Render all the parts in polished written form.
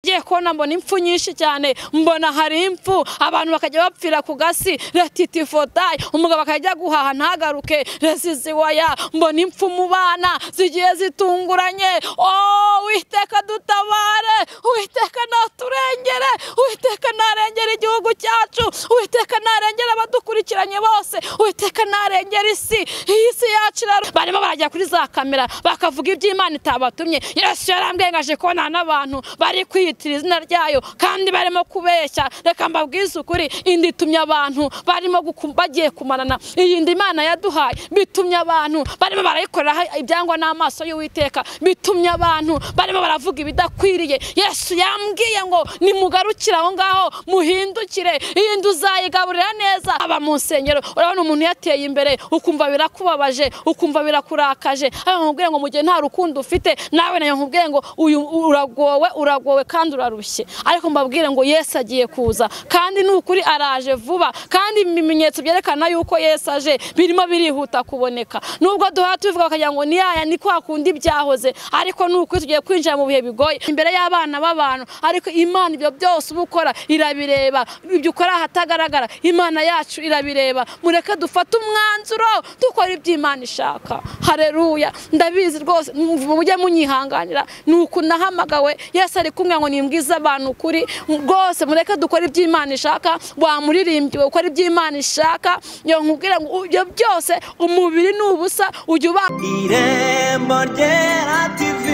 Ngiye kubona mbona impfu nyinshi cyane, mbona hari impfu abantu bakajya bapfira ku gasi, retitifotayi, umugabo akajya guhaha ntagaruke, resiziwaya, mbona impfu mu bana zigiye zitunguranye. Oh, Uwiteka dutabare, Uwiteka naturengere, Uwiteka narengere igihugu cyacu, Uwiteka narengere abadukurikiranye bose, Uwiteka narengere isi, iyi si yacu. Barimo barajya kuri za kamera bakavuga iby'Imana itabatumye. Yesu yarambwengaje kubona n'abantu bari kwiyitira izina ryayo kandi barimo kubeshya. Reka mbabwize ukuri, indi itumye abantu barimo bagiye kumarana. Iyi ndi Imana yaduhaye bitumye abantu barimo barayikorera ibyangwa n'amaso y'Uwiteka, bitumye abantu barimo baravuga ibidakwiriye. Yesu yambwiye ngo nimugarukire aho ngaho muhindukire, iyi ndu uzayigaburira neza. Aba mu nsengero urabona umuntu yateye imbere ukumva birakubabaje, ukumva birakurakaje. Aho nkubwire ngo mu gihe nta rukundo ufite nawe, nayo nkubwire ngo uyu uragowe, uragowe kandi urarushye. Ariko mbabwire ngo Yesu agiye kuza, kandi ni ukuri araje vuba, kandi ibimenyetso byerekana yuko Yesu aje birimo birihuta kuboneka. Nubwo duha tubivuga bakagira ngo ni yaya, ni kwa kundi byahoze, ariko ni ukuri tugiye kwinjira mu bihe bigoye imbere y'abana b'abantu. Ariko Imana ibyo byose uba ukora irabireba, ibyo ukora ahatagaragara Imana yacu irabireba. Mureke dufate umwanzuro dukora ibyo Imana ishaka. Haleluya! Ndabizi rwose mujye munyihanganira, ni uku nahamagawe. Yesu ari kumwe ngo nimbwize abantu ukuri rwose. Mureke dukora ibyo Imana ishaka. Wamuririmbyi ukora ibyo Imana ishaka, yo nkubwira ngo ibyo byose umubiri ni ubusa. Ujya uba Irembo Ryera TV,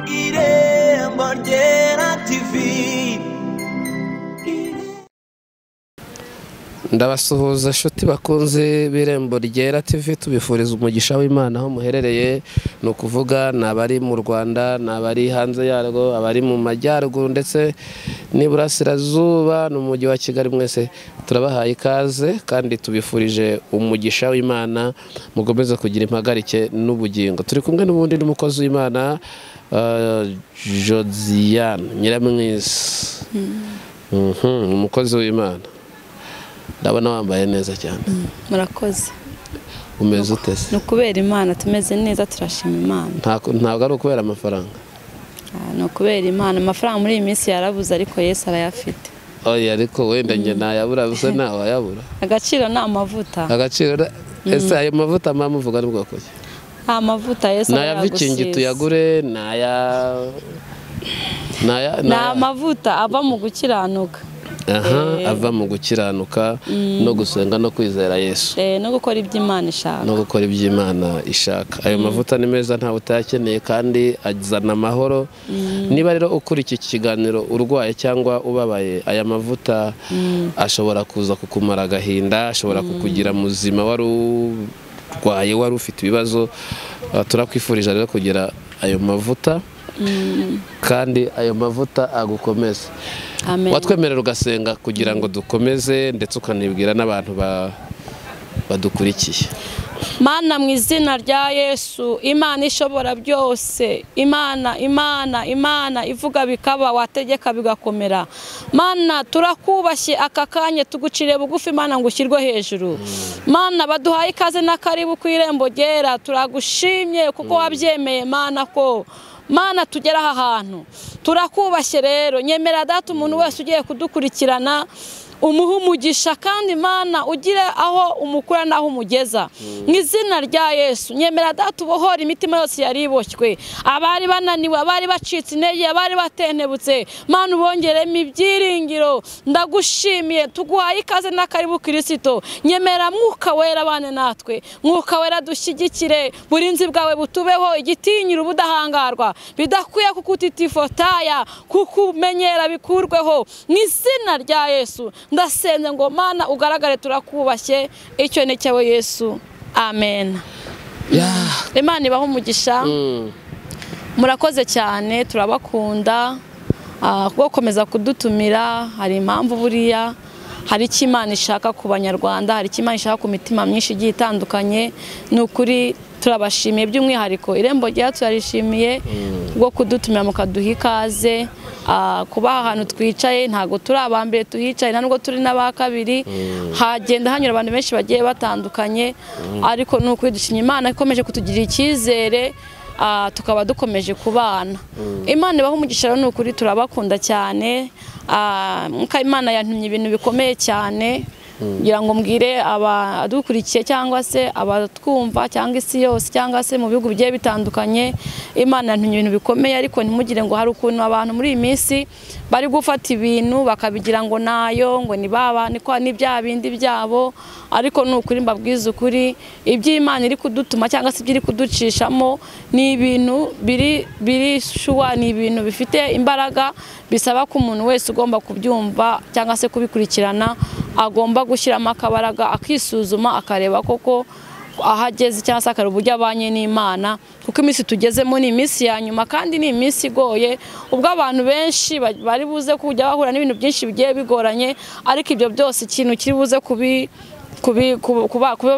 Irembo Ryera TV. Ndabasuhuza nshuti bakunze b'Irembo Ryera TV, tubifuriza umugisha w'Imana aho muherereye. Ni ukuvuga ni abari mu Rwanda, ni abari hanze yarwo, abari mu majyaruguru ndetse n'iburasirazuba n'umujyi wa Kigali, mwese turabahaye ikaze kandi tubifurije umugisha w'Imana, mukomeze kugira impagarike n'ubugingo. Turi kumwe n'ubundi n'umukozi w'Imana Josiane Nyiramwiza, umukozi w'Imana. Ndabona wambaye neza cyane. Murakoze. Umeze ute se? Ni ukubera Imana tumeze neza, turashima Imana. Ntabwo ari ukubera amafaranga? Ni ukubera Imana. Amafaranga muri iyi minsi yarabuze, ariko Yesu arayafite. Oya, ariko wenda njye nayabura, gusa nawe wayabura. Agaciro ni amavuta. Agaciro ese ayo mavuta mama uvuga ni bwoko ki? Amavuta Yesu arayagusira. Naya vikingi tuyagure, naya ni amavuta ava mu gukiranuka. Aha, ava mu gukiranuka no gusenga no kwizera Yesu. No gukora iby'Imana ishaka. No gukora iby'Imana ishaka. Ayo mavuta ni meza, ntawe utayakeneye kandi azana amahoro. Niba rero ukuri iki kiganiro urwaye cyangwa ubabaye, aya mavuta ashobora kuza kukumara agahinda, ashobora kukugira muzima wari urwaye, wari ufite ibibazo. Turakwifurije rero kugira ayo mavuta, kandi ayo mavuta agukomeze. Watwemerera ugasenga kugira ngo dukomeze, ndetse ukanibwira n'abantu badukurikiye. Mana mu izina rya Yesu, Imana ishobora byose, Imana Imana Imana ivuga bikaba, wategeka bigakomera. Mana turakubashye aka kanya, tugucire bugufi Mana ngo ushyirwe hejuru. Mana baduhaye ikaze n'akaribu ku Irembo Ryera, turagushimye kuko wabyemeye Mana ko Mana tugera aha hantu. Turakubashye rero, nyemera data umuntu wese ugiye kudukurikirana umuha umugisha, kandi Mana ugire aho umukura naho umugeza. Mu izina rya Yesu, nyemera data ubohora imitima yose yari iboshywe, abari bananiwe, abari bacitse intege, abari batentebutse, Mana ubongeremo ibyiringiro. Ndagushimiye, tuguhaye ikaze n'akaribu Kristo. Nyemera Mwuka Wera bane natwe, Mwuka Wera dushyigikire, burinzi bwawe butubeho, igitinyiro ubudahangarwa bidakwiye kukutitifotaya, kukumenyera bikurweho. Mu izina rya Yesu ndasenze ngo Mana ugaragare, turakubashye, icyo ni cyawe Yesu. Amen. Imana ibahe umugisha. Murakoze cyane, turabakunda gukomeza kudutumira. Hari impamvu buriya, hari icyo Imana ishaka ku Banyarwanda, hari icyo Imana ishaka ku mitima myinshi igiye itandukanye. Ni ukuri turabashimiye by'umwihariko Irembo Ryera turarishimiye bwo kudutumira mukaduha ikaze. Kuba ahantu twicaye ntago turi abambere tuhicaye, nta nubwo turi n'aba kabiri, hagenda hanyura abantu benshi bagiye batandukanye, ariko ni ukuri dushimye Imana ikomeje kutugirira icyizere. Tukaba dukomeje kubana. Imana ibaha umugisha rero, ni ukuri turabakunda cyane. Mwuka Imana yantumye ibintu bikomeye cyane kugira ngo mbwire abadukurikiye cyangwa se abatwumva cyangwa isi yose cyangwa se mu bihugu bigiye bitandukanye. Imana yantumye ibintu bikomeye, ariko ntimugire ngo hari ukuntu abantu muri iyi minsi bari gufata ibintu bakabigira ngo nayo ngo ni baba niko ni bya bindi byabo, ariko ni ukuri mbabwiza ukuri, iby'Imana iri kudutuma cyangwa se ibyo iri kuducishamo ni ibintu biri shuwa, ni ibintu bifite imbaraga, bisaba ko umuntu wese ugomba kubyumva cyangwa se kubikurikirana agomba gushyiramo akabaraga, akisuzuma, akareba koko ahageze cyangwa se akareba uburyo abanye n'Imana, kuko iminsi tugezemo ni iminsi ya nyuma kandi ni iminsi igoye, ubwo abantu benshi bari buze kujya bahura n'ibintu byinshi bigiye bigoranye, ariko ibyo byose ikintu kiri buze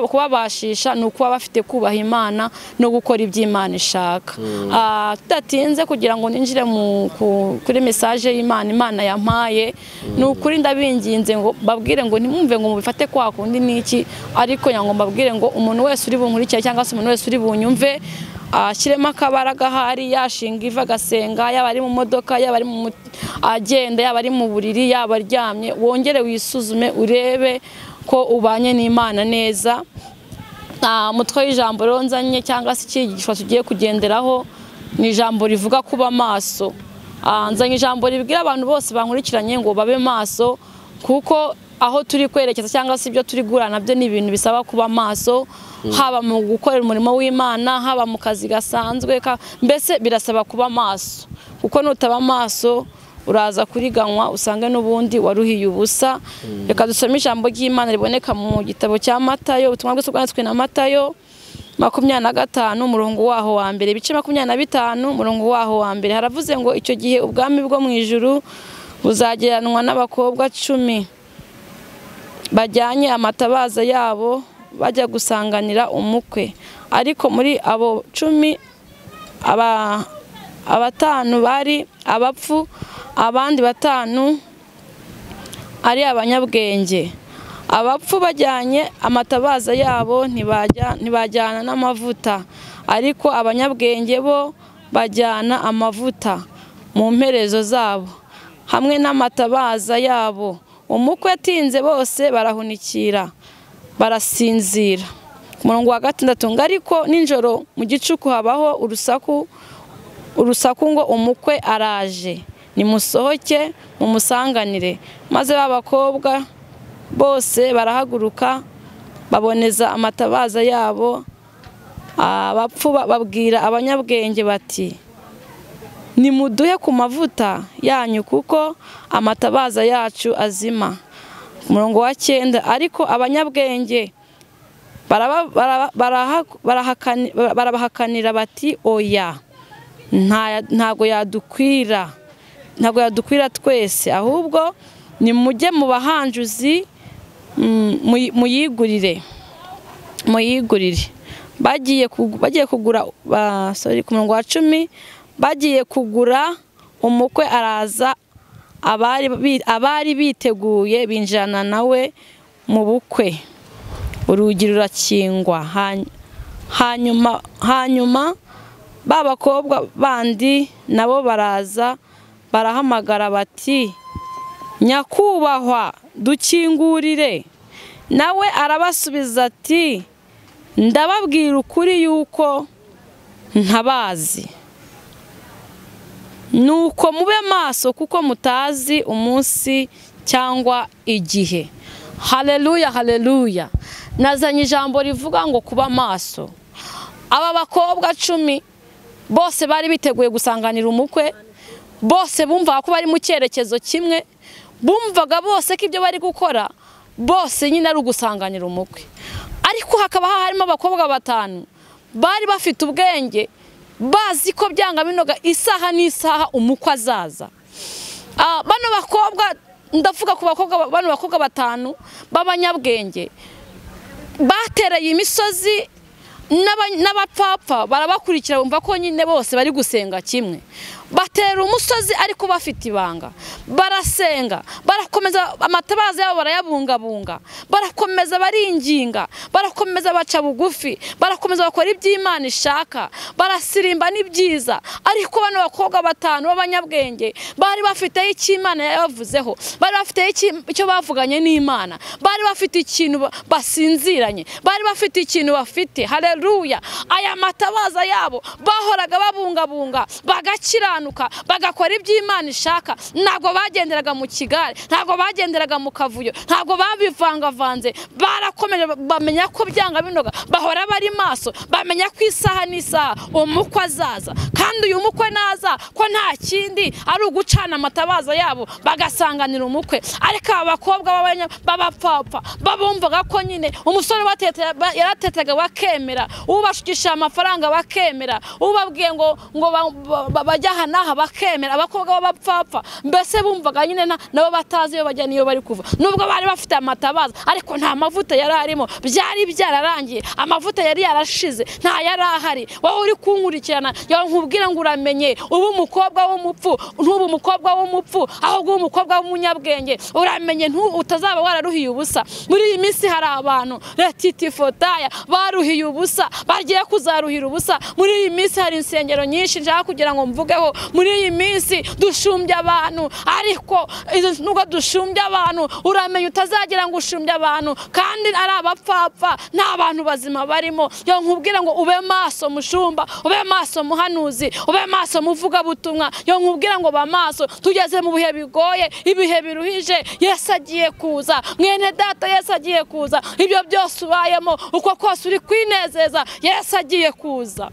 kubabashisha ni ukuba bafite kubaha Imana no gukora iby'Imana ishaka. Tudatinze kugira ngo ninjire kuri message y'Imana Imana yampaye, ni ukuri ndabinginze ngo babwire ngo ntimwumve ngo mubifate kwa kundi niki, ariko nyango mbabwire ngo umuntu wese uri bunkurikira cyangwa se umuntu wese uri bunyumve ashyiremo akabaraga, hari yashinga iva agasenga, yaba ari mu modoka, yaba ari mu agenda, yaba ari mu buriri, yaba aryamye, wongere wisuzume urebe ko ubanye n'Imana neza. Umutwe w'ijambo rero nzanye cyangwa se icyigisho tugiye kugenderaho ni ijambo rivuga kuba maso. Nzanye ijambo ribwira abantu bose bankurikiranye ngo babe maso, kuko aho turi kwerekeza cyangwa se ibyo turi guhura nabyo ni ibintu bisaba kuba maso, haba mu gukorera umurimo w'Imana, haba mu kazi gasanzwe, mbese birasaba kuba maso, kuko nutaba maso uraza kuriganywa usange n'ubundi waruhiye ubusa. Reka dusome ijambo ry'Imana riboneka mu gitabo cya Matayo, ubutumwa bwiza bwanditswe na Matayo 25 umurongo waho wa mbere, ibice 25 umurongo waho wa mbere. Haravuze ngo icyo gihe ubwami bwo mu ijuru buzageranwa n'abakobwa 10 bajyanye amatabaza yabo bajya gusanganira umukwe, ariko muri abo 10 abatanu bari abapfu, abandi 5 ari abanyabwenge. Abapfu bajyanye amatabaza yabo ntibajyana n'amavuta, ariko abanyabwenge bo bajyana amavuta mu mperezo zabo hamwe n'amatabaza yabo. Umukwe atinze bose barahunikira barasinzira. Ku murongo wa 6 ngo ariko nijoro mu gicuku habaho urusaku ngo umukwe araje, nimusohoke mumusanganire. Maze babakobwa bose barahaguruka baboneza amatabaza yabo. Abapfu babwira abanyabwenge bati nimuduhe ku mavuta yanyu kuko amatabaza yacu azima. Umurongo wa 9 ariko abanyabwenge barabahakanira bati oya, ntago yadukwira, ntago yadukwira twese, ahubwo nimujye mu bahanjuzi muyigurire. Bagiye kugura, sorry, ku murongo wa 10 bagiye kugura, umukwe araza, abari biteguye binjirana nawe mu bukwe, urugi rurakingwa. Hanyuma babakobwa bandi nabo baraza barahamagara bati nyakubahwa dukingurire. Nawe arabasubiza ati ndababwira ukuri yuko ntabazi. Nuko mube maso kuko mutazi umunsi cyangwa igihe. Haleluya, haleluya. Nazanye ijambo rivuga ngo kuba maso. Aba bakobwa 10 bose bari biteguye gusanganira umukwe, bose bumvaga ko bari mu cyerekezo kimwe, bumvaga bose ko ibyo bari gukora bose nyine ari ugusanganira umukwe. Ariko hakaba harimo abakobwa 5 bari bafite ubwenge, bazi ko byanga binoga isaha n'isaha umukwe azaza. Bano bakobwa, ndavuga ku bakobwa, bano bakobwa 5 b'abanyabwenge batereye imisozi n'abapfapfa barabakurikira, bumva ko nyine bose bari gusenga kimwe. Batera umusozi ariko bafite ibanga. Barasenga, barakomeza amatabaza yabo barayabungabunga, barakomeza baringinga, barakomeza baca bugufi, barakomeza bakora iby'Imana ishaka, barasirimba n'ibyiza. Ariko bano bakobwa batanu b'abanyabwenge bari bafite icyo Imana yabavuzeho, bari bafite icyo bavuganye n'Imana, bari bafite ikintu basinziranye, bari bafite ikintu bafite. Haleluya! Aya matabaza yabo bahoraga babungabunga, bagakiranuka, bagakora iby'Imana ishaka. Ntabwo bagenderaga mu kigare, ntabwo bagenderaga mu kavuyo, ntabwo babivangavanze. Barakomeje bamenya ko byanga binoga, bahora bari maso, bamenya ko isaha n'isaha umukwe azaza, kandi uyu mukwe naza ko nta kindi ari ugucana amatabaza yabo bagasanganira umukwe. Ariko aba bakobwa b'abapfapfa babumvaga ko nyine umusore yaratetaga bakemera, ubashukisha amafaranga bakemera, ubabwiye ngo bajya aha n'aha bakemera. Abakobwa b'abapfapfa mbese bumvaga nyine nabo batazi iyo bajya niyo bari kuva, nubwo bari bafite amatabaza ariko nta mavuta yari arimo, byari byararangiye, amavuta yari yarashize, nta yari ahari. Wowe uri kunkurikirana, yawe nkubwira ngo uramenye ubu umukobwa w'umupfu, ntubu umukobwa w'umupfu, ahubwo umukobwa w'umunyabwenge. Uramenye utazaba wararuhiye ubusa. Muri iyi minsi hari abantu retitifotaya baruhiye ubusa, bagiye kuzaruhira ubusa. Muri iyi minsi hari insengero nyinshi nshaka kugira ngo mvugeho. Muri iyi minsi dushumbye abantu, ariko nubwo dushumbye abantu, uramenye utazagira ngo ushumbye abantu kandi ari abapfapfa, nta bantu bazima barimo. Yo nkubwira ngo ube maso mushumba, ube maso muhanuzi, ube maso muvugabutumwa. Yo nkubwira ngo ba maso, tugeze mu bihe bigoye, ibihe biruhije. Yesu agiye kuza, mwene data, Yesu agiye kuza. Ibyo byose ubayemo, uko kose uri kwinezeza, Yesu agiye kuza.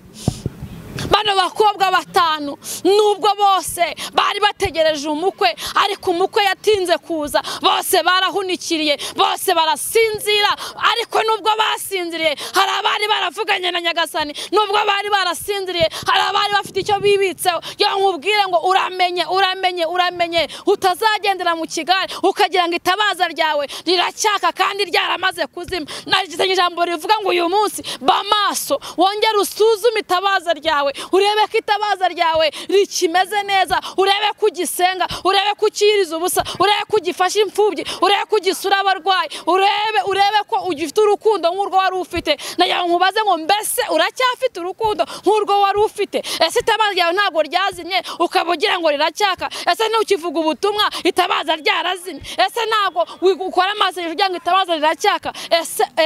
Bano bakobwa batanu nubwo bose bari bategereje umukwe, ariko umukwe yatinze kuza, bose barahunikiriye, bose barasinzira. Ariko nubwo basinziriye, hari abari baravuganye na Nyagasani, nubwo bari barasinziriye, hari abari bafite icyo bibitseho. Yo nkubwire ngo uramenye, uramenye, uramenye utazagendera mu kigare ukagira ngo itabaza ryawe riracyaka kandi ryaramaze kuzima. Nagize ijambo rivuga ngo uyu munsi ba maso, wongere usuzume itabaza ryawe, urebe ko itabaza ryawe rikimeze neza, urebe ko ugisenga, urebe ko ukiriza ubusa, urebe ko ugifasha imfubyi, urebe ko ugisura abarwayi, urebe ko ugifite urukundo nk'urwo wari ufite. Nagira ngo nkubaze ngo mbese uracyafite urukundo nk'urwo wari ufite? Ese itabaza ryawe ntabwo ryazimye ukaba ugira ngo riracyaka? Ese ntukivuga ubutumwa itabaza ryarazimye? Ese ntabwo ukora amasengesho ugira ngo itabaza riracyaka?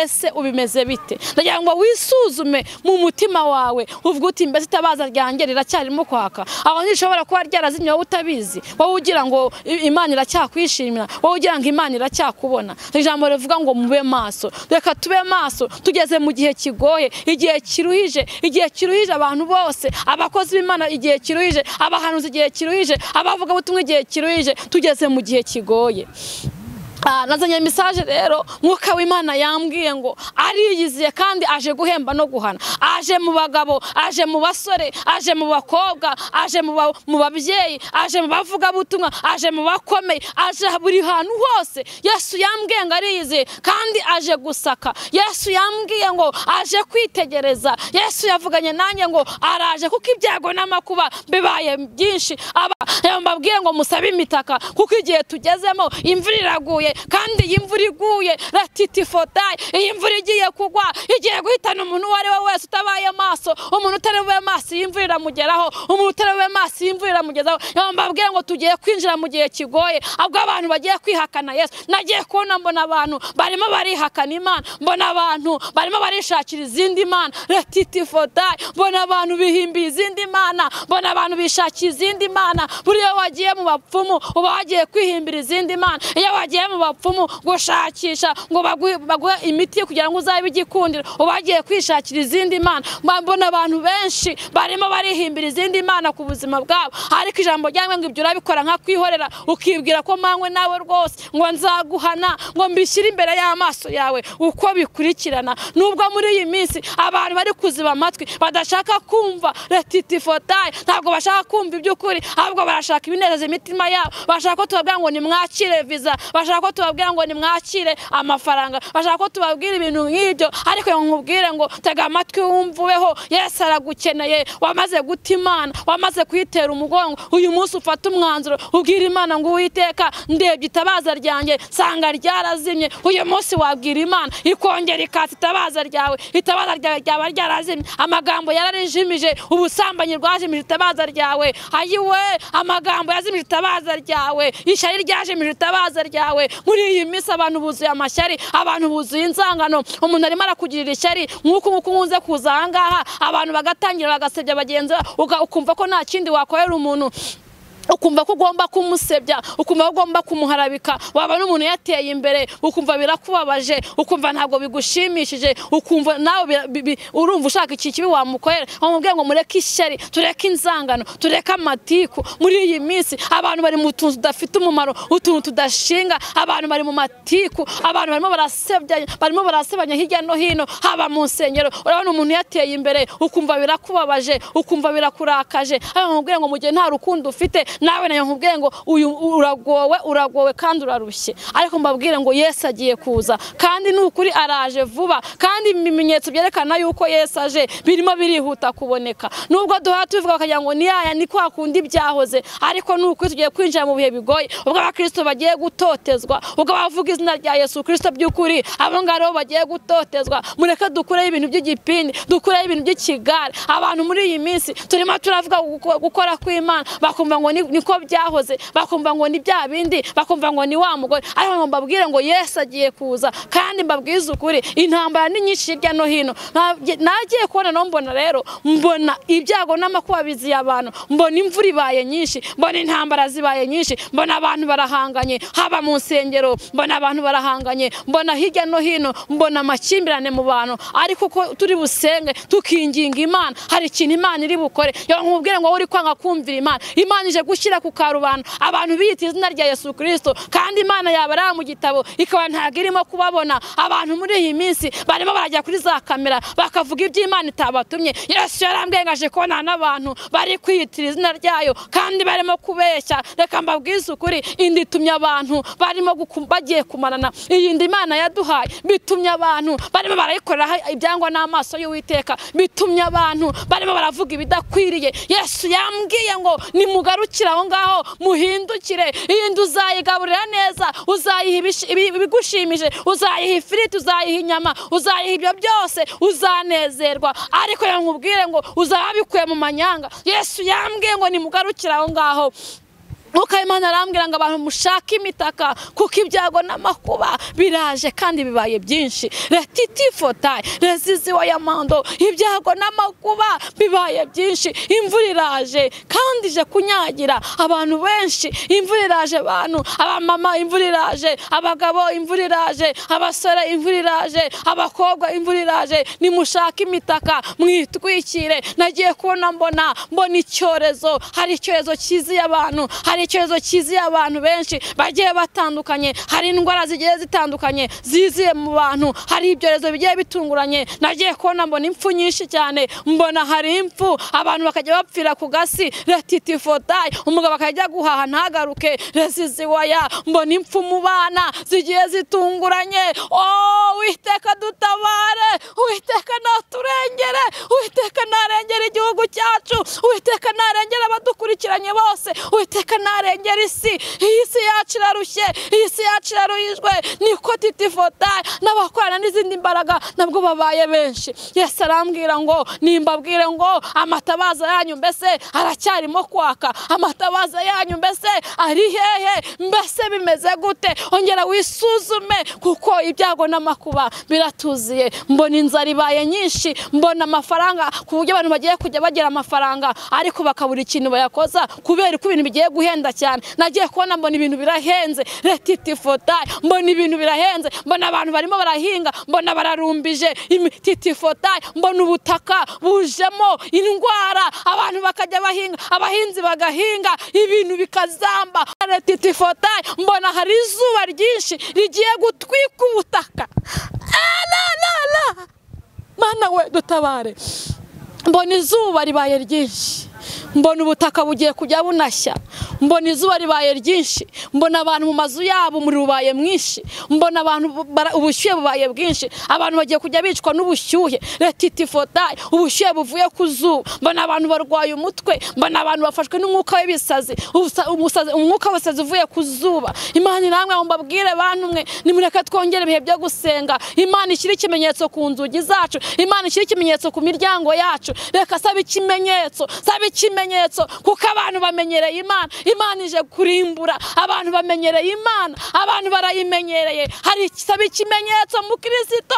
Ese ubimeze bite? Nagira ngo wisuzume mu mutima wawe uvuge uti mbese itabaza ryanjye riracyarimo kwaka? Aho ntishobora kuba ryarazimye wowe utabizi, wowe ugira ngo Imana iracyakwishimira, wowe ugira ngo Imana iracyakubona. Ijambo rivuga ngo mube maso. Reka tube maso, tugeze mu gihe kigoye, igihe kiruhije, igihe kiruhije abantu bose, abakozi b'Imana igihe kiruhije, abahanuzi igihe kiruhije, abavuga butumwa igihe kiruhije, tugeze mu gihe kigoye. Nazanye message rero, Mwuka w'Imana yambwiye ngo ariyiziye kandi aje guhemba no guhana. Aje mu bagabo, aje mu basore, aje mu bakobwa, aje mu babyeyi, aje mu bavugabutumwa, aje mu bakomeye, aje buri hantu hose. Yesu yambwiye ngo ariyiziye kandi aje gusaka. Yesu yambwiye ngo aje kwitegereza. Yesu yavuganye nanjye ngo araje kuko ibyago n'amakuba bibaye byinshi. Mbabwiye ngo musabe imitaka kuko igihe tugezemo imvura iraguye, kandi iyi mvura iguye ratitifotaye, iyi mvura igiye kugwa igiye guhitana umuntu uwo ari we wese utabaye maso. Umuntu utari bube maso iyi mvura iramugeraho, umuntu utari bube maso iyi mvura iramugezaho. Mbabwire ngo tugiye kwinjira mu gihe kigoye, ahubwo abantu bagiye kwihakana Yesu. Nagiye kubona mbona abantu barimo barihakana Imana, mbona abantu barimo barishakira izindi mana ratitifotaye, mbona abantu bihimbiye izindi mana, mbona abantu bishakiye izindi mana. Buriya wagiye mu bapfumu uba wagiye kwihimbira izindi mana, iyo wagiye mu bapfumu gushakisha ngo baguhe imiti kugira ngo uzabe igikundiro, ubagiye kwishakira izindi mana. Mbona abantu benshi barimo barihimbira izindi mana ku buzima bwabo, ariko ijambo ryangwe ngo ibyo urabikora nka kwihorera, ukibwira ko manywe nawe rwose ngo nzaguhana, ngo mbishyire imbere y'amaso yawe uko bikurikirana. Nubwo muri iyi minsi abantu bari kuziba amatwi badashaka kumva retitifotaye, ntabwo bashaka kumva iby'ukuri, ahubwo barashaka ibinezeza imitima yabo, bashaka ko tubabwira ngo nimwakire visa, bashaka ko ko tubabwira ngo nimwakire amafaranga, bashaka ko tubabwira ibintu nk'ibyo. Ariko nkubwire ngo tega amatwi wumvubeho, Yesu aragukeneye. Wamaze guta Imana, wamaze kuyitera umugongo, uyu munsi ufata umwanzuro ubwira Imana ngo Uwiteka ndebye itabaza ryanjye sanga ryarazimye. Uyu munsi wabwira Imana ikongera ikatsa itabaza ryawe, itabaza ryawe ryaba ryarazimye, amagambo yararijimije, ubusambanyi rwajimije itabaza ryawe, ayiwe amagambo yazimije itabaza ryawe, ishyari ryajimije itabaza ryawe. Muri iyi minsi abantu buzuye amashyari, abantu buzuye inzangano, umuntu arimo arakugirira ishyari nk'uko nkunze kuza aha ngaha, abantu bagatangira bagasebya bagenzi, ukumva ko nta kindi wakorera umuntu, ukumva ko ugomba kumusebya, ukumva ko ugomba kumuharabika. Waba n'umuntu yateye imbere ukumva birakubabaje, ukumva ntabwo bigushimishije, ukumva nawe urumva ushaka iki kibi wamukorera. Bamubwiye ngo mureke ishyari, tureke inzangano, tureke amatiku. Muri iyi minsi abantu bari mu tuntu tudafite umumaro, utuntu tudashinga, abantu bari mu matiku, abantu barimo barasebya, barimo barasebanya hirya no hino, haba mu nsengero. Urabona umuntu yateye imbere ukumva birakubabaje, ukumva birakurakaje. Bamubwiye ngo mu gihe nta rukundo ufite nawe nayo nkubwiye ngo uyu uragowe, uragowe kandi urarushye. Ariko mbabwire ngo Yesu agiye kuza, kandi nukuri araje vuba, kandi ibimenyetso byerekana yuko Yesu aje birimo birihuta kuboneka. Nubwo duhora tubivuga bakagira ngo ni yaya ni kwa kundi byahoze, ariko nukuri tugiye kwinjira mu bihe bigoye, ubwo abakristo bagiye gutotezwa, ubwo abavuga izina rya Yesu Kristo by'ukuri abo ngabo bagiye gutotezwa. Mureke dukureho ibintu by'igipindi, dukureho ibintu by'ikigare. Abantu muri iyi minsi turimo turavuga gukora kw'Imana, bakumva ngo niko byahoze, bakumva ngo ni bya bindi, bakumva ngo ni wa mugore. Ariko ngo mbabwire ngo Yesu agiye kuza, kandi mbabwize ukuri intambara ni nyinshi hirya no hino. Nagiye kubona no mbona rero, mbona ibyago n'amakuba biziye abantu, mbona imvura ibaye nyinshi, mbona intambara zibaye nyinshi, mbona abantu barahanganye, haba mu nsengero mbona abantu barahanganye, mbona hirya no hino, mbona amakimbirane mu bantu. Ariko uko turi busenge tukinginga Imana, hari ikintu Imana iri bukore. Yo nkubwire ngo uri kwanga kumvira Imana, Imana ije gushyira ku karubanda abantu biyita izina rya Yesu Kristo, kandi Imana yabara mu gitabo ikaba ntago irimo kubabona. Abantu muri iyi minsi barimo barajya kuri za kamera bakavuga ibyo Imana itabatumye. Yesu yarambwengaje kubona n'abantu bari kwiyitira izina ryayo kandi barimo kubeshya. Reka mbabwize ukuri, indi itumye abantu barimo bagiye kumarana. Iyi ndi Imana yaduhaye bitumye abantu barimo barayikorera ibyangwa n'amaso y'Uwiteka, bitumye abantu barimo baravuga ibidakwiriye. Yesu yambwiye ngo nimugarukire aho ngaho muhindukire, iyi nzu uzayigaburira neza, uzayiha ibigushimije, uzayiha ifiriti, uzayiha inyama, uzayiha ibyo byose, uzanezerwa. Ariko yankubwire ngo uzaba bikuye mu manyanga. Yesu yambwiye ngo nimugarukire aho ngaho. Mwuka Imana arambwira ngo abantu mushake imitaka, kuko ibyago n'amakuba biraje kandi bibaye byinshi. Retitifotai rezizi wa yamando, ibyago n'amakuba bibaye byinshi. Imvura iraje kandi ije kunyagira abantu benshi. Imvura iraje abantu, abamama imvura iraje, abagabo imvura iraje, abasore imvura iraje, abakobwa imvura iraje. Nimushake imitaka mwitwikire. Nagiye kubona mbona icyorezo, hari icyorezo kiziye abantu, hari icyorezo kiziye abantu benshi bagiye batandukanye, hari indwara zigiye zitandukanye ziziye mu bantu, hari ibyorezo bigiye bitunguranye. Nagiye kubona mbona impfu nyinshi cyane, mbona hari impfu abantu bakajya bapfira ku gasi, retitifotai umugabo akajya guhaha ntagaruke, resiziwaya mbona impfu mu bana zigiye zitunguranye. Oh, Uwiteka dutabare, Uwiteka naturengere, Uwiteka narengere igihugu cyacu, Uwiteka narengere abadukurikiranye bose, Uwiteka narengera isi. Iyi si yacu irarushye, iyi si yacu iraruhijwe. Niko titifotai n'abakorana n'izindi mbaraga nabwo babaye benshi. Yesu arambwira ngo nimbabwire ngo amatabaza yanyu mbese aracyarimo kwaka, amatabaza yanyu mbese ari hehe, mbese bimeze gute? Ongera wisuzume, kuko ibyago n'amakuba biratuziye. Mbona inzara ibaye nyinshi, mbona amafaranga ku buryo abantu bagiye kujya bagira amafaranga ariko bakabura ikintu bayakoza kubera ko ibintu bigiye guhenda cyane. Nagiye kubona mbona ibintu birahenze, retitifotai mbona ibintu birahenze, mbona abantu barimo barahinga, mbona bararumbije titifotai, mbona ubutaka bujemo indwara, abantu bakajya bahinga, abahinzi bagahinga, ibintu bikazamba. Retitifotai mbona hari izuba ryinshi rigiye gutwika ubutaka. La la la, Mana we dutabare. Mbona izuba ribaye ryinshi, Mbona ubutaka bugiye kujya bunashya, mbona izuba ribaye ryinshi, mbona abantu mu mazu yabo umuriro ubaye mwinshi, mbona abantu ubushyuhe bubaye bwinshi, abantu bagiye kujya bicwa n'ubushyuhe, retitifota, ubushyuhe buvuye ku zuba, mbona abantu barwaye umutwe, mbona abantu bafashwe n'umwuka w'ibisazi, umwuka w'ibisazi uvuye ku zuba. Imana namwe mbabwire bantu mwe, nimureke twongere ibihe byo gusenga. Imana ishyira ikimenyetso ku nzugi zacu, Imana ishyira ikimenyetso ku miryango yacu. Reka saba ikimenyetso, saba ikimenyetso, kuko abantu bamenyereye Imana. Imana ije kurimbura abantu bamenyereye Imana, abantu barayimenyereye. Hari saba ikimenyetso mu Kristo,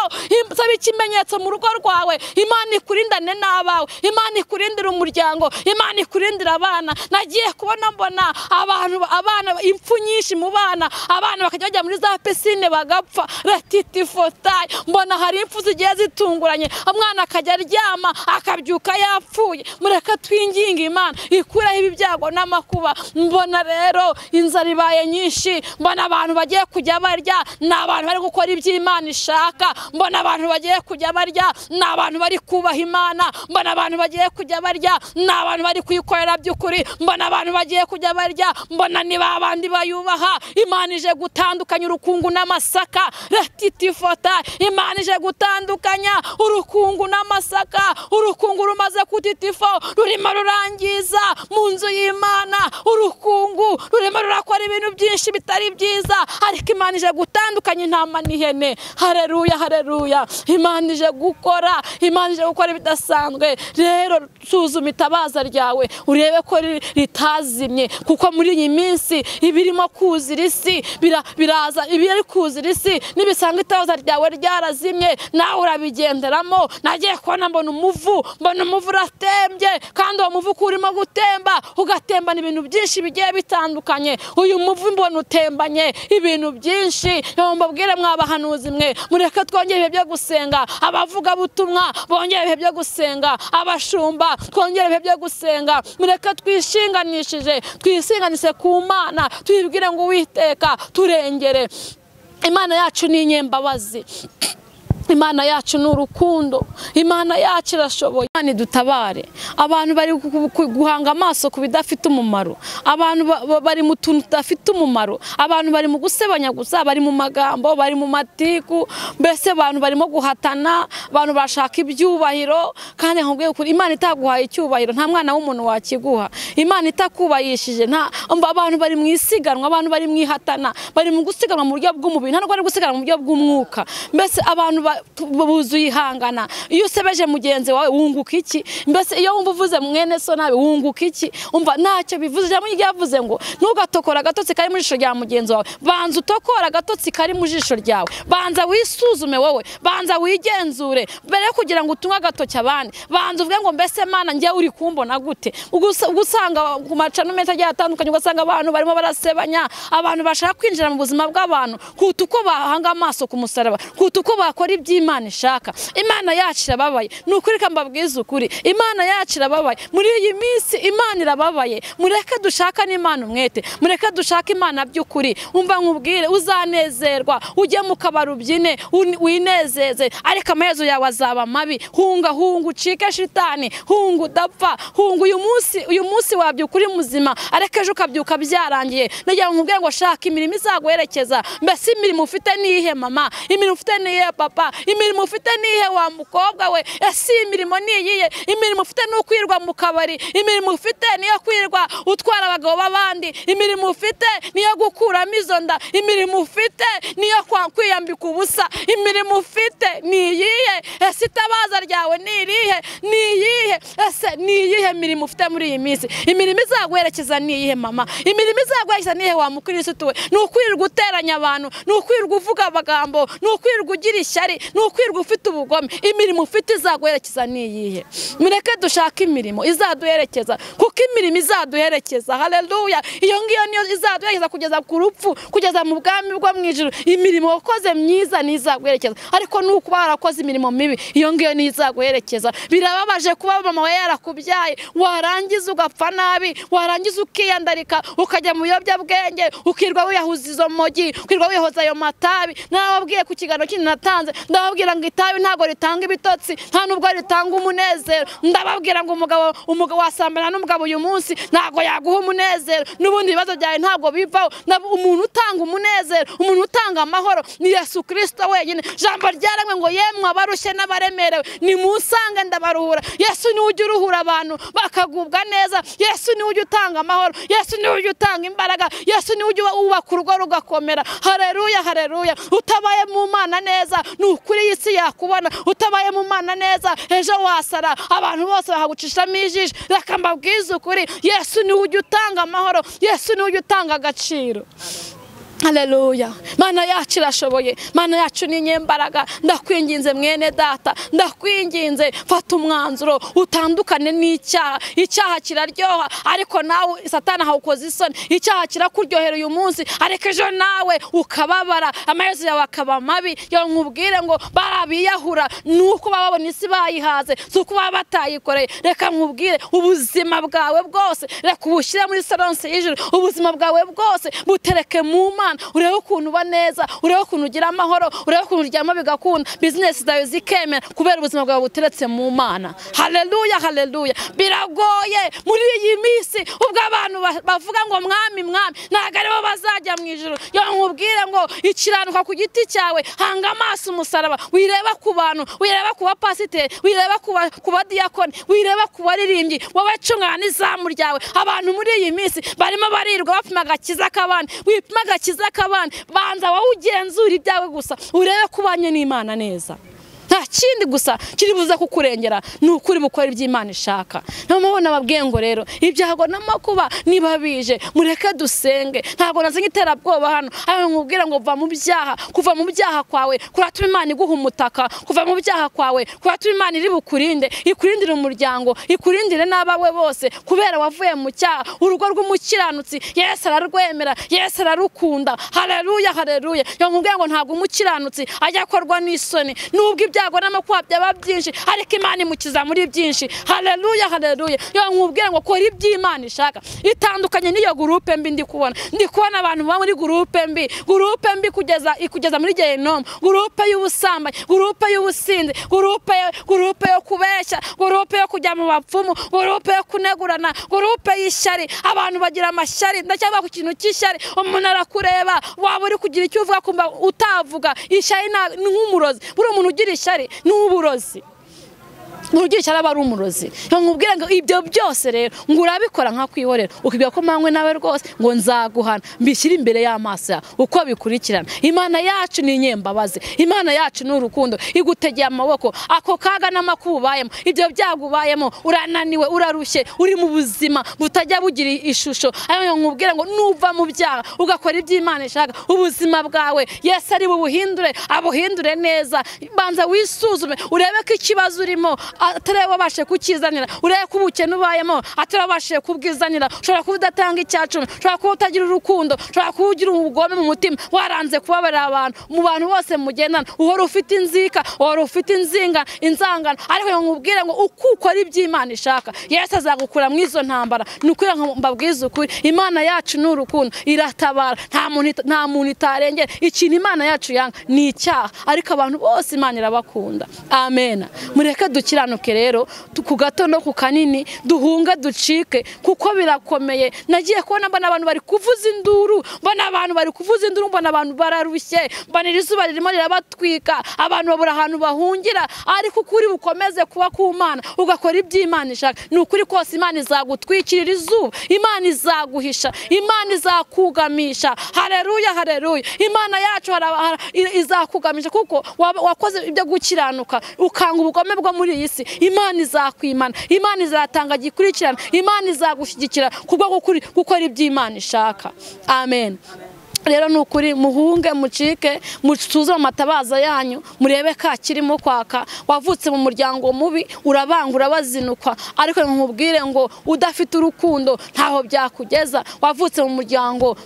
saba ikimenyetso mu rugo rwawe. Imana ikurindane n'abawe, Imana ikurindira umuryango, Imana ikurindira abana. Nagiye kubona mbona abantu, abana, impfu nyinshi mu bana, abana bakajya bajya muri za piscine bagapfa, retitifota. Mbona hari impfu zigiye zitunguranye, umwana akajya aryama akabyuka yapfuye. Mureke twinginge Imana ikuraho ibi byago n'amakuba. Mbona rero inzara ibaye nyinshi, mbona abantu bagiye kujya barya ni abantu bari gukora ibyo Imana ishaka, mbona abantu bagiye kujya barya ni abantu bari kubaha Imana, mbona abantu bagiye kujya barya ni abantu bari kuyikorera by'ukuri, mbona abantu bagiye kujya barya, mbona ni babandi bayubaha. Imana ije gutandukanya urukungu n'amasaka, retitifota. Imana ije gutandukanya urukungu n'amasaka. Urukungu rumaze kutitifo rurimo rurangiza mu nzu y'Imana, urukungu rurimo rurakora ibintu byinshi bitari byiza, ariko Imana ije gutandukanya intama n'ihene. Haleluya, haleluya. Imana ije gukora, Imana ije gukora ibidasanzwe. Rero suzuma itabaza ryawe urebe ko ritazimye, kuko muri iyi minsi ibirimo kuzira isi biraza, ibiri kuzira isi nibisanga itabaza ryawe ryarazimye nawe urabigenderamo. Nagiye kubona mbona umuvu, mbona umuvu uratembye, kandi uwo muvu urimo gutemba ugatembana ibintu byinshi bigiye bitandukanye. Uyu muvu mbona utembanye ibintu byinshi. Mbabwire mwabahanuzi mwe, mureke twongere ibihe byo gusenga, abavuga butumwa bongere ibihe byo gusenga, abashumba twongere ibihe byo gusenga. Mureke twishinganishije, twisinganise ku Mana, twibwire ngo Uwiteka turengere. Imana yacu ni inyembabazi, Imana yacu ni urukundo, Imana yacu irashoboye. Imana idutabare. Abantu bari guhanga amaso ku bidafite umumaro, abantu bari mu tuntu tudafite umumaro, abantu bari mu gusebanya gusa, bari mu magambo, bari mu matiku, mbese abantu barimo guhatana, abantu bashaka ibyubahiro. Kandi nkubwiye ukuri, Imana itaguhaye icyubahiro nta mwana w'umuntu wakiguha. Imana itakubahishije nta, abantu bari mu isiganwa, abantu bari mu ihatana, bari mu gusiganwa mu buryo bw'umubiri, nta nubwo bari gusiganwa mu buryo bw'umwuka. Mbese abantu buzuye ihangana. Iyo usebeje mugenzi wawe wunguka iki? Mbese iyo wumva uvuze mwene so nabi wunguka iki? Umva ntacyo bivuze. Ijambo ryavuze ngo ntugatokora agatotsi kari mu jisho rya mugenzi wawe, banza utokora agatotsi kari mu jisho ryawe, banza wisuzume wowe, banza wigenzure mbere yo kugira ngo utunge agatoki abandi. Banza uvuge ngo mbese Mana njye uri kumbona gute? Ugusanga ku macano menshi agiye atandukanye, ugasanga abantu barimo barasebanya, abantu bashaka kwinjira mu buzima bw'abantu kuruta uko bahanga amaso ku musaraba, kuruta uko bakora iby'Imana ishaka. Imana yacu irababaye, ni ukuri reka mbabwize ukuri, Imana yacu irababaye muri iyi minsi. Imana irababaye. Mureke dushaka n'Imana umwete, mureke dushaka Imana by'ukuri. Umva nkubwire, uzanezerwa ujye mu kabari ubyine winezeze, ariko amaherezo yawe azaba mabi. Hunga, hunga ucike shitani, hunga udapfa, hunga uyu munsi. Uyu munsi wabyuka uri muzima, ariko ejo ukabyuka byarangiye. Nagira ngo nkubwire ngo shaka imirimo izaguherekeza. Mbese imirimo ufite ni iyihe mama? Imirimo ufite ni iyihe papa? Imirimo ufite ni iyihe wa mukobwa we? Ese imirimo ni iyihe? Imirimo ufite ni ukwirwa mu kabari, imirimo ufite ni iyo kwirwa utwara abagabo b'abandi, imirimo ufite ni iyo gukuramo izo nda, imirimo ufite ni iyo kwiyambika ubusa, imirimo ufite ni iyihe? Ese itabaza ryawe ni irihe? Ni iyihe? Ese ni iyihe mirimo ufite muri iyi minsi? Imirimo izaguherekeza ni iyihe mama? Imirimo izaguherekeza ni iyihe wa mukristo we? Ni ukwirwa uteranya abantu, ni ukwirwa uvuga amagambo, ni ukwirwa ugira ishyari, ni ukwirwa ufite ubugome. Imirimo ufite izaguherekeza ni iyihe? Mureke dushake imirimo izaduherekeza, kuko imirimo izaduherekeza, haleluya, iyo ngiyo niyo izaduherekeza kugeza ku rupfu, kugeza mu bwami bwo mu ijuru. Imirimo wakoze myiza ni izaguherekeza, ariko nukuba warakoze imirimo mibi, iyo ngiyo ni izaguherekeza. Birababaje kuba mama wawe yarakubyaye, warangiza ugapfa nabi, warangiza ukiyandarika, ukajya mu biyobyabwenge, ukirwa wiyahuza izo mogi, ukirwa wihoza ayo matabi. Narababwiye ku kiganiro kindi natanze, Ndababwira ngo itabi ntabwo ritanga ibitotsi, nta nubwo ritanga umunezero. Ndababwira ngo umugabo wasambana n'umugabo uyu munsi ntabwo yaguha umunezero, n'ubundi ibibazo byawe ntabwo bivaho. Umuntu utanga umunezero, umuntu utanga amahoro ni Yesu Kristo wenyine. Jambo ryaramwe ngo yemwe abarushye n'abaremerewe nimusange ndabaruhura. Yesu niwe ujya uruhura abantu bakagubwa neza. Yesu niwe ujya utanga amahoro. Yesu niwe ujya utanga imbaraga. Yesu niwe ujya wubaka urugo rugakomera. Haleluya, haleluya. Utabaye mu Mana neza ni ukuri isi yakubona. Utabaye mu Mana neza ejo wasara abantu bose bahagucishamo ijisho. Reka mbabwize ukuri, Yesu niwe ujya utanga amahoro. Yesu niwe ujya utanga agaciro. Haleluya. Mana yacu irashoboye, Mana yacu ni nyembaraga. Ndakwinginze mwene data, ndakwinginze fata umwanzuro utandukane n'icyaha. Icyaha kiraryoha ariko nawe Satani ahawukoza isoni. Icyaha kirakuryohera uyu munsi ariko ejo nawe ukababara, amaherezo yawe akaba mabi. Yo nkubwire ngo barabiyahura nuko baba babona isi bayihaze, si uko baba batayikoreye. Reka nkubwire ubuzima bwawe bwose reka ubushyire muri salonse y'ijuru. Ubuzima bwawe bwose butereke mu Mana. Urebe ukuntu uba neza, urebe ukuntu ugira amahoro, urebe ukuntu uryama bigakunda, business zawe zikemera kubera ubuzima bwawe buteretse mu Mana. Haleluya, haleluya. Biragoye muri iyi minsi ubwo abantu bavuga ngo mwami mwami, ntabwo aribo bazajya mu ijuru. Yo nkubwire ngo ikiranuka ku giti cyawe, hanga amaso umusaraba, wireba ku bantu, wireba ku bapasiteri, wireba ku badiyakoni, wireba ku baririmbyi, wowe cungana n'izamu ryawe. Abantu muri iyi minsi barimo barirwa bapima agakiza k'abandi, wipima agakiza k'abandi. Banza wowe ugenzura ibyawe gusa, urebe kubanye n'Imana neza. Nta kindi gusa kiri buze kukurengera ni ukuri bukora iby'Imana ishaka. Niyo mpamvu nababwiye ngo rero ibyago n'amakuba niba bije mureke dusenge. Ntabwo nazanye iterabwoba hano, ariko nkubwira ngo va mu byaha. Kuva mu byaha kwawe kuratuma Imana iguha umutaka. Kuva mu byaha kwawe kuratuma Imana iri bukurinde, ikurindire umuryango, ikurindire n'abawe bose kubera wavuye mu cyaha. Urugo rw'umukiranutsi Yesu ararwemera, Yesu ararukunda. Haleluya, haleluya. Yo nkubwira ngo ntabwo umukiranutsi ajya akorwa n'isoni nubwo ibyago n'amakuba byaba byinshi, ariko Imana imukiza muri byinshi. Haleluya, haleluya. Yo nkubwira ngo kora iby'Imana ishaka. Itandukanye n'iyo groupe mbi ndi kubona. Ndi kubona abantu baba muri groupe mbi, groupe mbi kugeza muri gehinomu, groupe y'ubusambanyi, groupe y'ubusinzi, groupe yo kubeshya, groupe yo kujya mu bapfumu, groupe yo kunegurana, groupe y'ishyari. Abantu bagira amashyari. Ndacyavuga ku kintu cy'ishyari. Umuntu arakureba waba uri kugira icyo uvuga kumva utavuga. Ishyari ni nk'umurozi. Buri umuntu ugira ishyari ni uburozi. Ugira ishyari aba ari umurozi. Nkubwira ngo ibyo byose rero ngo urabikora nka kwihorera, ukibwira ko manywe nawe rwose ngo nzaguhana, mbishyire imbere y'amaso yawe uko bikurikirana. Imana yacu ni inyembabazi, Imana yacu ni urukundo, igutegeye amaboko. Ako kaga n'amakuba ubayemo, ibyo byago ubayemo, urananiwe, urarushye, uri mu buzima butajya bugira ishusho. Ariko nkubwira ngo nuva mu byaha ugakora iby'Imana ishaka, ubuzima bwawe Yesu ari bubuhindure, abuhindure neza. Banza wisuzume urebe ko ikibazo urimo atari wabashe kukizanira, urebe ko ubukene ubayemo atari wabashe kubwizanira. Ushobora kuba udatanga icyacumi, ushobora kuba utagira urukundo, ushobora kuba ugira ubugome mu mutima, waranze kubabarira abantu, mu bantu bose mugendana uhora ufite inzika, uhora ufite inzinga, inzangano. Ariko nkubwire ngo uko ukora iby'Imana ishaka, Yesu azagukura mu izo ntambara. Ni ukuri mbabwize ukuri, Imana yacu ni urukundo, iratabara. Nta muntu itarengera. Ikintu Imana yacu yanga ni icyaha, ariko abantu bose Imana irabakunda. Amen. Mureke dukiranuke rero ku gato no ku kanini, duhunga ducike kuko birakomeye. Nagiye kubona mbona abantu bari kuvuza induru, mbona abantu bari kuvuza induru, mbona abantu bararushye, mbona izuba ririmo rirabatwika, abantu babura ahantu bahungira. Ariko ukuri bukomeze kuba ku Mana, ugakora iby'Imana ishaka. Ni ukuri kose Imana izagutwikirira izuba, Imana izaguhisha, Imana izakugamisha. Haleluya, haleluya. Imana yacu izakugamisha kuko wakoze ibyo gukiranuka, ukanga ubugome bwo muri iyi si. Imana izakwimana, Imana izatanga gikurikirana, Imana izagushyigikira kubwo gukora iby'Imana ishaka. Amen. Rero ni ukuri muhunge mucike, musuzume amatabaza yanyu, murebe ka kirimo kwaka. Wavutse mu muryango mubi, urabanga, urabazinukwa, ariko nkubwire ngo udafite urukundo ntaho byakugeza. Wavutse mu muryango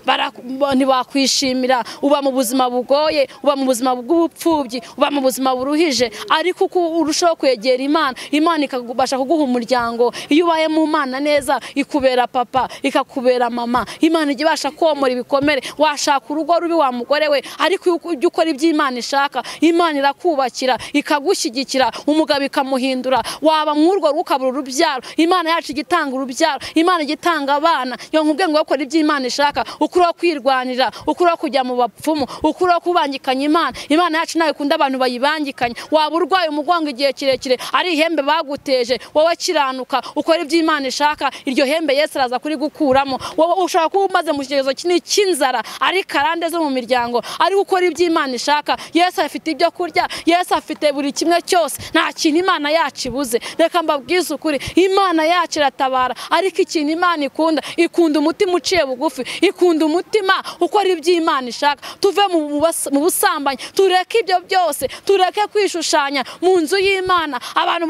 ntibakwishimira, uba mu buzima bugoye, uba mu buzima bw'ubupfubyi, uba mu buzima buruhije, ariko uko urushaho kwegera Imana, Imana ikagubasha kuguha umuryango. Iyo ubaye mu Mana neza, ikubera papa, ikakubera mama. Imana ijya ibasha komora ibikomere. gushaka urugo rubi wa mugore we, ariko ujya ukora iby'Imana ishaka, Imana irakubakira ikagushyigikira, umugabo ikamuhindura. Waba mw'urwo rugo ukabura urubyaro, Imana yacu igitanga urubyaro, Imana igitanga abana. Yo nkubwiye ngo ukora iby'Imana ishaka, ukuraho kwirwanira, ukuraho kujya mu bapfumu, ukuraho kubangikanya Imana. Imana yacu nayo ikunda abantu bayibangikanya. Waba urwaye umugongo igihe kirekire ari ihembe baguteje, wowe kiranuka ukora iby'Imana ishaka, iryo hembe Yesu araza kuri gukuramo. Wowe ushaka kuba umaze mu kigezo kinini cy'inzara ari karande zo mu miryango, ari gukora iby'Imana ishaka. Yesu afite ibyo kurya, Yesu afite buri kimwe cyose, nta kintu Imana yacu ibuze. Reka mbabwize ukuri, Imana yacu iratabara, ariko ikintu Imana ikunda, ikunda umutima uciye bugufi, ikunda umutima ukora iby'Imana ishaka. Tuve mu busambanyi, tureke ibyo byose, tureke kwishushanya mu nzu y'Imana. Abantu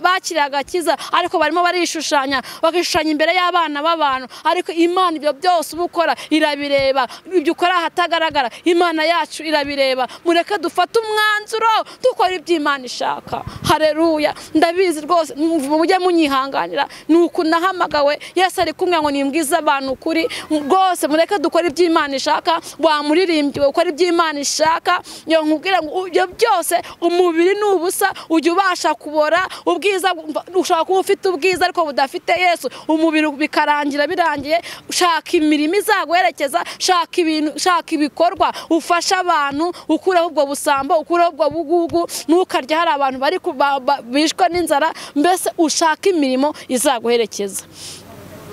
bakiriye agakiza ariko barimo barishushanya, bakishushanya imbere y'abana b'abantu, ariko Imana ibyo byose uba ukora irabireba, ibyo ukora ahatagaragara Imana yacu irabireba. Mureke dufate umwanzuro dukora iby'Imana ishaka. Haleluya. Ndabizi rwose mujye munyihanganira, nuko nahamagawe Yesu ari kumwe ngo nimbwize abantu ukuri rwose. Mureke dukora iby'Imana ishaka. Wa muririmbyi ukora iby'Imana ishaka, yo nkubwira ngo ibyo byose umubiri ni ubusa, ujya ubasha kubora ubwiza. Ushaka kuba ufite ubwiza ariko budafite Yesu, umubiri bikarangira birangiye. Shaka imirimo izaguherekeza, shaka ibintu, shaka ibikorwa ufasha abantu, ukureho ubwo busambo, ukureho ubwo bugugu, ntukarya hari abantu bari bishwe n'inzara. Mbese ushaka imirimo izaguherekeza.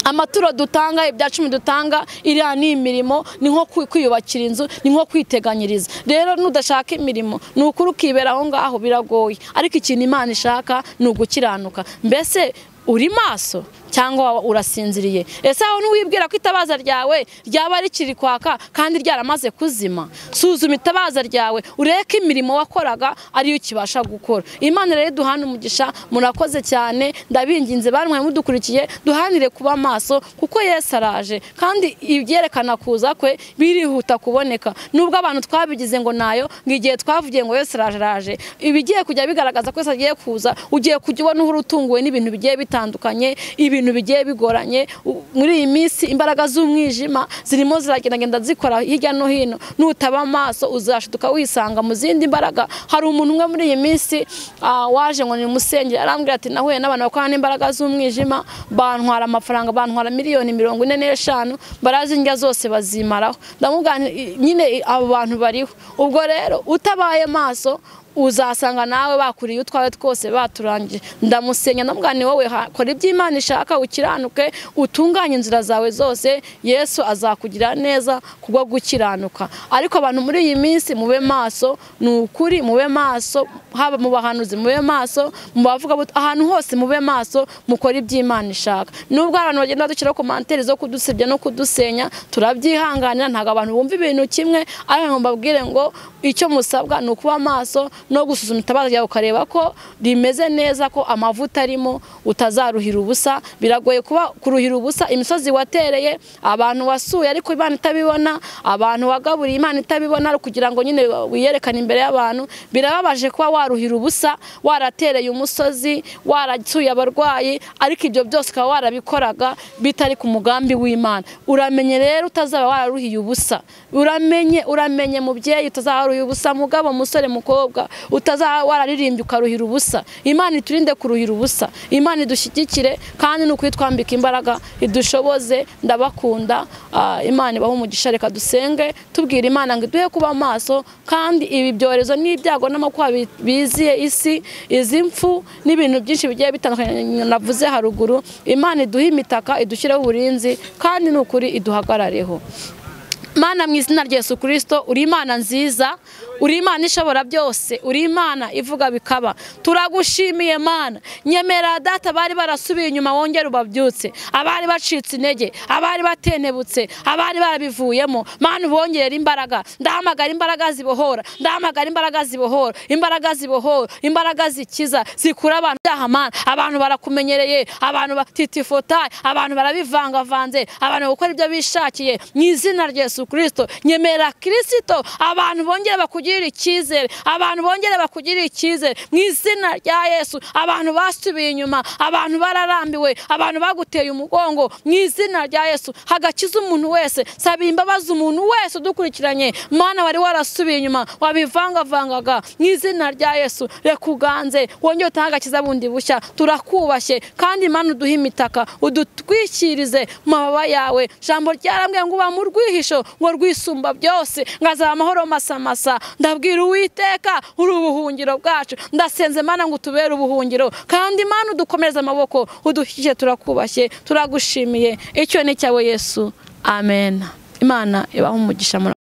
Amaturo dutanga, ibya cumi dutanga, iriya ni imirimo, ni nko kwiyubakira inzu, ni nko kwiteganyiriza. Rero nudashaka imirimo ni ukuri ukibera aho ngaho biragoye, ariko ikintu Imana ishaka ni ugukiranuka. Mbese uri maso cyangwa urasinziriye? Ese aho ntiwibwira ko itabaza ryawe ryaba rikiri kwaka kandi ryaramaze kuzima? Suzuma itabaza ryawe, ureke imirimo wakoraga ariyo ukibasha gukora. Imana rero duhana umugisha, murakoze cyane, ndabinginze bantu mudukurikiye, duhanire kuba maso kuko Yesu araje, kandi ibyerekana kuza kwe birihuta kuboneka. Nubwo abantu twabigize ngo nayo ngigiye twavugiye ngo Yesu araje, ibigiye kujya bigaragaza ko Yesu agiye kuza, ugiye kujya ubona uhuru utunguwe n'ibintu bigiye bitandukanye, ibintu bigiye bigoranye. Muri iyi minsi imbaraga z'umwijima zirimo ziragendagenda zikora hirya no hino, nutaba amaso uzashiduka wisanga mu zindi mbaraga. Hari umuntu umwe muri iyi minsi waje ngo ni musengere, arambwira ati nahuye n'abantu bakorana n'imbaraga z'umwijima, bantwara amafaranga, bantwara miliyoni 45, barazinjya zose bazimaraho. Ndamubwira nyine abo bantu bariho. Ubwo rero utabaye maso uzasanga nawe bakuriye utwawe twose baturangije. Ndamusenya ndamubwira ni wowe kora iby'Imana ishaka, ukiranuke, utunganye inzira zawe zose, Yesu azakugira neza kubwo gukiranuka. Ariko abantu muri iyi minsi mube maso, ni ukuri mube maso, haba mu bahanuzi mube maso, mu bavuga ahantu hose mube maso, mukora iby'Imana ishaka. Nubwo abantu bagenda badushyiraho komantere zo kudusebya no kudusenya, turabyihanganira, ntabwo abantu bumva ibintu kimwe, ariko ngo mbabwire ngo icyo musabwa ni ukuba maso no gusuzuma itabaza ryawe ukareba ko rimeze neza, ko amavuta arimo, utazaruhira ubusa. Biragoye kuba kuruhira ubusa imisozi watereye, abantu wasuye ariko Imana itabibona, abantu wagaburiye Imana itabibona, kugira ngo nyine wiyerekane imbere y'abantu. Birababaje kuba waruhira ubusa, waratereye umusozi, warasuye abarwayi, ariko ibyo byose ukaba warabikoraga bitari ku mugambi w'Imana. Uramenye rero utazaba wararuhiye ubusa. Uramenye mubyeyi utazaba waruhiye ubusa, mugabo, musore, mukobwa, utazaba wararirimbye ukaruhira ubusa. Imana iturinde kuruhira ubusa, Imana idushyigikire, kandi ni ukwitwambika imbaraga idushoboze. Ndabakunda, Imana ibahe umugisha. Reka dusenge tubwira Imana ngo iduhe kuba maso, kandi ibi byorezo n'ibyago n'amakuba biziye isi, izi mfu n'ibintu byinshi bigiye bitandukanye navuze haruguru, Imana iduhe imitaka, idushyireho uburinzi, kandi ni ukuri iduhagarareho. Mana mu izina rya Yesu Kristo, uri Imana nziza, uri Imana ishobora byose, uri Imana ivuga bikaba. Turagushimiye Mana, nyemera data bari barasubiye inyuma wongere ubabyutse, abari bacitse intege, abari batenebutse, abari barabivuyemo, Mana ubongerera imbaraga. Ndahamagara imbaraga zibohora, ndahamagara imbaraga zibohora, imbaraga zibohora, imbaraga zikiza, zikura abantu byaha. Mana, abantu barakumenyereye, abantu batitifotaye, abantu barabivangavanze, abantu gukora ibyo bishakiye. Mu izina rya Yesu Kristo, nyemera Kristo, abantu bongere bakugirira icyizere, abantu bongere bakugirira icyizere mu izina rya Yesu. Abantu basubiye inyuma, abantu bararambiwe, abantu baguteye umugongo, mu izina rya Yesu hagakiza umuntu wese. Saba imbabazi umuntu wese udukurikiranye, Mana wari warasubiye inyuma, wabivangavangaga, mu izina rya Yesu reka uganze, wongere utange agakiza bundi bushya. Turakubashye kandi Mana uduhe imitaka, udutwikirize mu mababa yawe. Jambo ryarambwiye ngo uba mu rwihisho ngo rwisumba byose, ngazaba amahoro masamasa. Ndabwira Uwiteka uri ubuhungiro bwacu, ndasenze Mana ngo utubere ubuhungiro, kandi Mana udukomereze amaboko, udushyikire. Turakubashye, turagushimiye, icyo ni cyawe Yesu, amen. Imana ibahe umugisha.